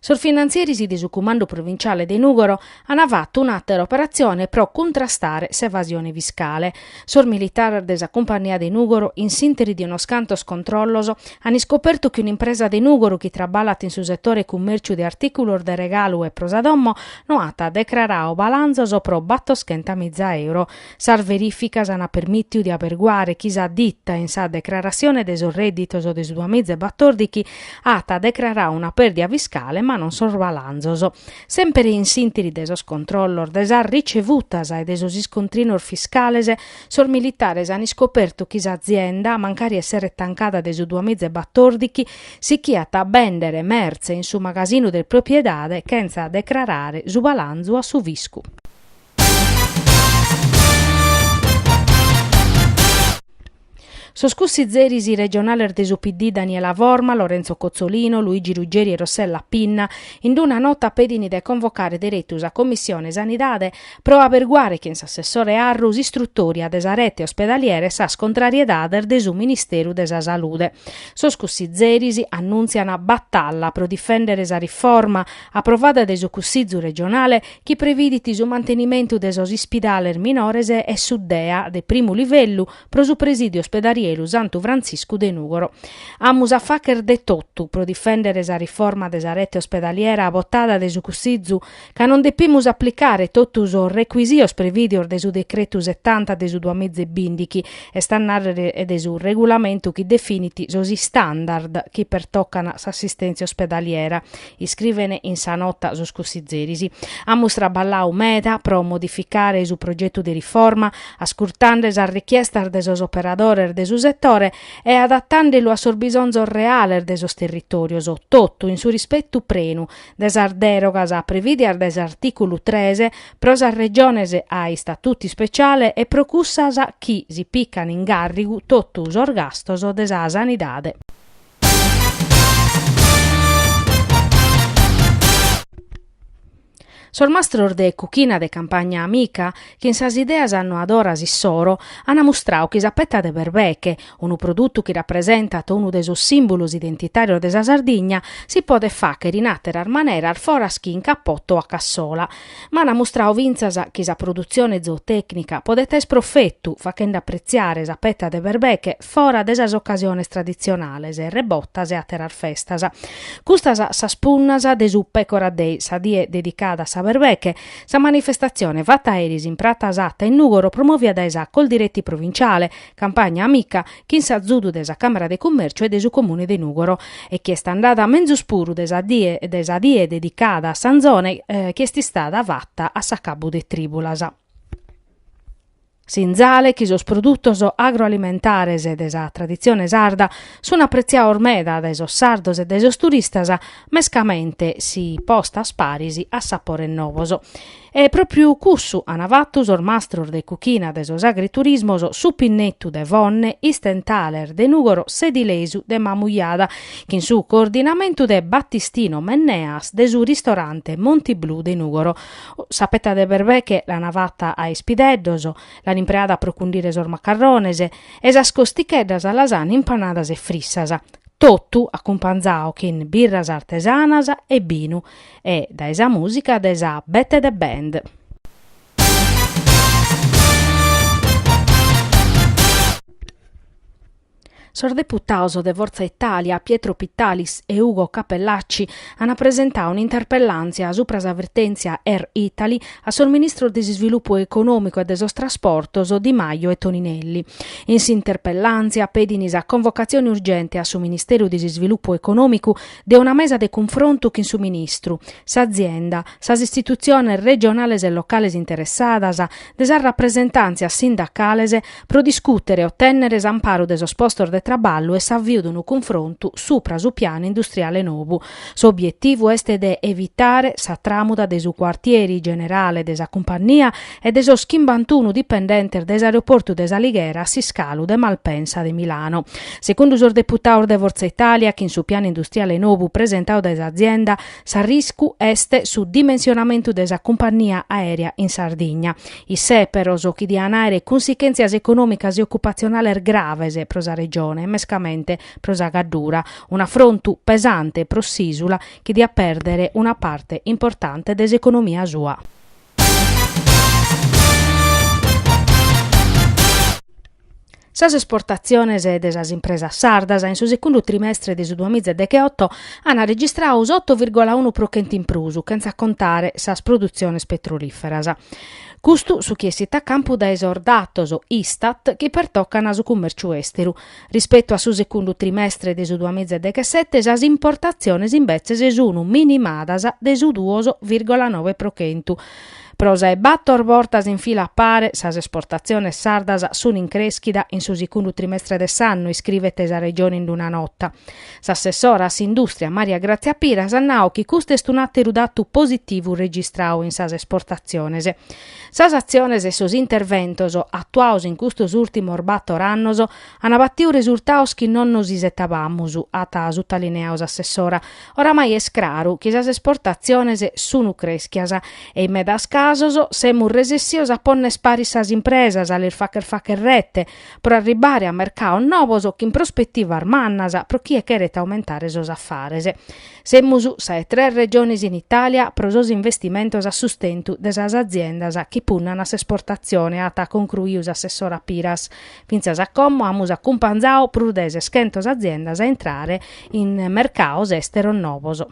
Sos finantzieris de su Cumandu Provinciale de Nùgoro ant fatu un'àtera operatzione pro cuntrastare s'evasione fiscale. Sos militares de sa Cumpannia de Nùgoro, in s'ìnteri de unos cantos controllos, ant iscopertu chi un'impresa de Nùgoro chi traballat in su setore cummèrciu de artìculos de regalu e pro sa domo no at decraradu balanzos pro batoschentamiza euro. Sas verìficas ant permìtidu de aberguare chi sa dita in sa decrarassione de sos rèdditos de su duamiza e batòrdighi at decraradu una pèrdia fiscale ma non sos balanzos. Semper in s'ìnteri de sos controllos de sas ricevutas e de sos iscontrinos fiscales, sos militares ant iscopertu chi s'azienda, mancari esseret tancada de su duamiza e batòrdighi, sichiat a bèndere mertze in su magasinu de propiedade chentza decrarare su balanzu a su fiscu. Sos cussizeris regionales de su PD Daniela Forma, Lorenzo Cozzolino, Luigi Ruggeri e Rossella Pinna, in una nota pedin de convocare deretu sa Commissione Sanidade pro aberguare chin s'assessore Arru s'istrutòria de sa rete ospedaliera e sas contrariedades de su Ministeru de sa Salude. Sos cussizeris annùntzian batalla pro difèndere sa riforma aprovada dae su Cussizu regionale chi previdit su mantenimentu de sos ispidales minores e su DEA de primu livellu pro su presìdiu ospedarielu Santu Frantziscu de Nùgoro. Amus a fàghere de totu pro difèndere sa riforma de sa rete ospedaliera votada dae su Cussizu ca non depimus aplicare totu sos recuisios prevìdios de su decretu setanta de su duamiza e bìndighi, est a nàrrere de su regulamentu chi definit sos istandard chi pertocan s'assistèntzia ospedaliera, Iscriven in sa nota sos cussizeris. Amus traballadu meda pro modificare su progetu de riforma, ascurtende sas richiestas de sos operadores de su setore e adatende·lu a sos bisonzos reales de sos territòrios, totu in su rispetu prenu de sas dèrogas prevìdias dae s'artìculu tres pro sas regiones a istatutu ispeciale e pro cussas chi si pican in gàrrigu totu sos gastos de sa sanidade. Sos mastros de cuchina de Campagna Amica, chin sas ideas annoadoras issoro, an mustradu chi sa peta de berbeche, unu produtu chi rapresentat unu de sos sìmbulos identitàrios de sa Sardigna, si podet fàghere in àteras maneras foras chi in capoto o a cassola. Ma an mustradu fintzas chi sa produtzione zootècnica podet aer profetu faghende apretziare sa peta de berbeche fora de sas ocasiones traditzionales, rebotas e àteras festas. Custas sas punnas de su Pecora Day, sa die dedicada a sa berbeche, sa manifestatzione fata eris in Prata Satta in Nùgoro promòvia dae sa Coldiretti provinciale, Campagna Amica, chin s'azudu de sa Càmera de Cummèrciu e de su Comune de Nùgoro e chi est andada menzus puru de sa die de sa die dedicada a s'anzone chi est istada fata a s'acabu de trìbulas. Sinzale chi sos produtos agroalimentares de sa traditzione sarda sun apretziados meda dae sos sardos e dae sos turistas, mescamente si postas paris a sapores novos. E pròpriu cussu an fatu sos mastros de cuchina de sos agriturismos Su Pinnetu de Fonne, Istentales de Nùgoro, Sedilesu de Mamujada, chin su coordinamentu de Battistino Menneas de su ristorante Monti Blu de Nùgoro. Sa peta de berbeche l'an fata a ispideddos, l'an impreada pro cundire sos macarrones e sas costicheddas las an impanadas e frissas, totu acumpanzadu chin birras artesanas e binu e dae sa mùsica de sa Bette de Band. Sos deputados de Forza Italia Pietro Pittalis e Ugo Cappellacci ant presentadu un'interpellàntzia subra sa vertèntzia Air Italy a sos ministros de s'Isvilupu Econòmicu e de sos Trasportos Di Maio e Toninelli. In s'interpellàntzia pedin sa convocatzione urgente a su Ministeru de s'Isvilupu Econòmicu de una mesa de cunfrontu chin su ministru, s'azienda, sas istitutziones regionales e locales interessadas, de sas rapresentàntzias sindacales pro discùtere e otènnere s'amparu de sos postos de traballu e s'aviu de unu cunfrontu supra su pianu industriale nou. S'obietivu est de evitare sa tràmuda de su cuartieri generale de sa cumpannia e de sos chimbantunu dipendentes de s'aeroportu de S'Alighera a s'iscalu de Malpensa de Milano. Segundu sos deputados de Forza Italia, chin su pianu industriale nou presentadu dae s'azienda, s'arriscu est su dimensionamentu de sa cumpannia aèrea in Sardigna. Issèperos chi dian àere cunsichèntzias econòmicas e ocupatzionales graves pro sa regione. Regione e mescamente pro sa Gaddura, un'afrontu pesante pro s'ìsula chi diat pèrdere una parte importante de s'economia sua. Sas esportatziones de sas impresas sardas in su segundu trimestre de su duamiza e degheoto ant registradu s'oto virgola unu pro chentu in prus, chentza contare sas produtziones petrolìferas. Custu su chi essit a campu dae sos datos Istat chi pertocan su cummèrciu èsteru. Rispetu a su segundu trimestre de su duamiza e deghesete sas importatziones imbetzes sun minimadas de su duos virgola noe pro chentu. Pro sa 'e bator bortas in fila a pare, sas esportatziones sardas sun in crèschida in su segundu trimestre de s'annu, iscrivet sa Regione in una nota. S'assessora a s'Indùstria Maria Grazia Piras at nau chi custu est un'àteru datu positivu registradu in sas esportatziones. Sas atziones e sos interventos atuados in custos ùrtimos bator annos An batiu resurtados chi non nos isetabamus, at sutalineadu s'assessora. Oramai est craru chi sas esportatziones sun crèschias e in medas casos semus resessios a ponner paris sas impresas, a lis fagher fagher rete, pro arribbare a mercados novos chin prospetivas mannas pro chie cheret aumentare sos afares. Semus sa 'e tres regiones in Itàlia pro sos investimentos a sustentu de sas aziendas chi punnan a s'esportatzione, at concruidu s'assessora Piras. Fintzas a como amus acumpanzadu prus de seschentos aziendas a intrare in mercados èsteros novos.